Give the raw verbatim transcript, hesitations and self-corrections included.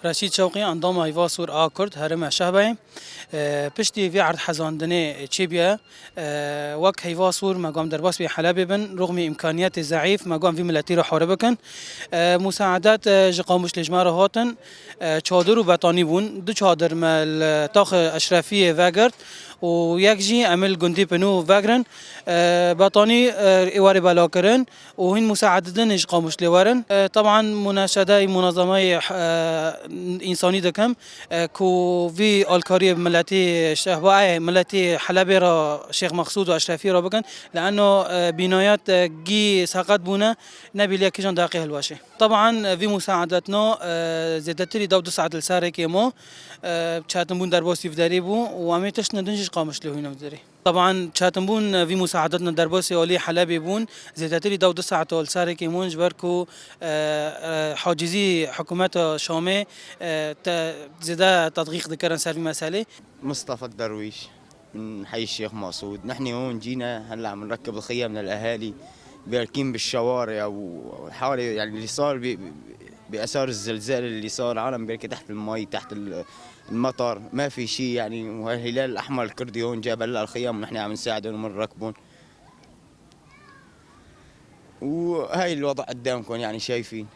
Reşîd Şewqî, endama Heyva Sûr a Kurd, herêma Şehbayê. E, piştî vî erdhezandinê çêbûye, e, wek Heyva Sûr me got em derbas vî Helebê bin, rûxmî îmkaniyetê zeîf, me got em vî miletî re hare bikin. E, musaedet, e, ji Qamişlê ji me re hatin, e, çadir û betanî bûn. Du çadir me li taxê Eşrefiyê vegirt û yek jî em ê li gundî Pinû vegirin. E, betanî, e, ê warê bela kirin. û hîn musaedidin ji Qamişlê werin. E, teban muneşedeyê munezemeyê, e, însanî dikim, e, ku vî alkariyê miletî Şehbayê, miletî Helebê re, Şêx Mexsûd û Eşrefî re bikin. Leeno, e, bînayet, e, gî seqet bûne, nebî lê kîjan deqê hilweşê. Teban, e, vî musaedetna, e, zêdetirî dew du saet li serekê ma, e, çetinbûn derbasî vî derê bû û em ê tiştine din jî ji Qamişlê hûne vî derê. Teban çetinbûn vî musaedetna derbasî alî Helebê bûn, zêdetirî dew du saet li serekê mûn, ji ber ku, e, e, hacizî hikûmeta Şamê, e, te, zêde tedqîq dikirin ser vî meselê. مصطفى الدرويش من حي الشيخ مقصود. نحن هون جينا هلأ عم نركب الخيم للأهالي، باركين بالشوارع وحالة، يعني، اللي صار ب-، ب-، بآثار الزلزال اللي صار، عالم باركة تحت المي، تحت ال-، المطر، ما في شي يعني. وهالهلال الأحمر الكردي هون جاب هلأ الخيام ونحن عم نساعدهم ونركبهم. وهاي الوضع قدامكم يعني شايفين.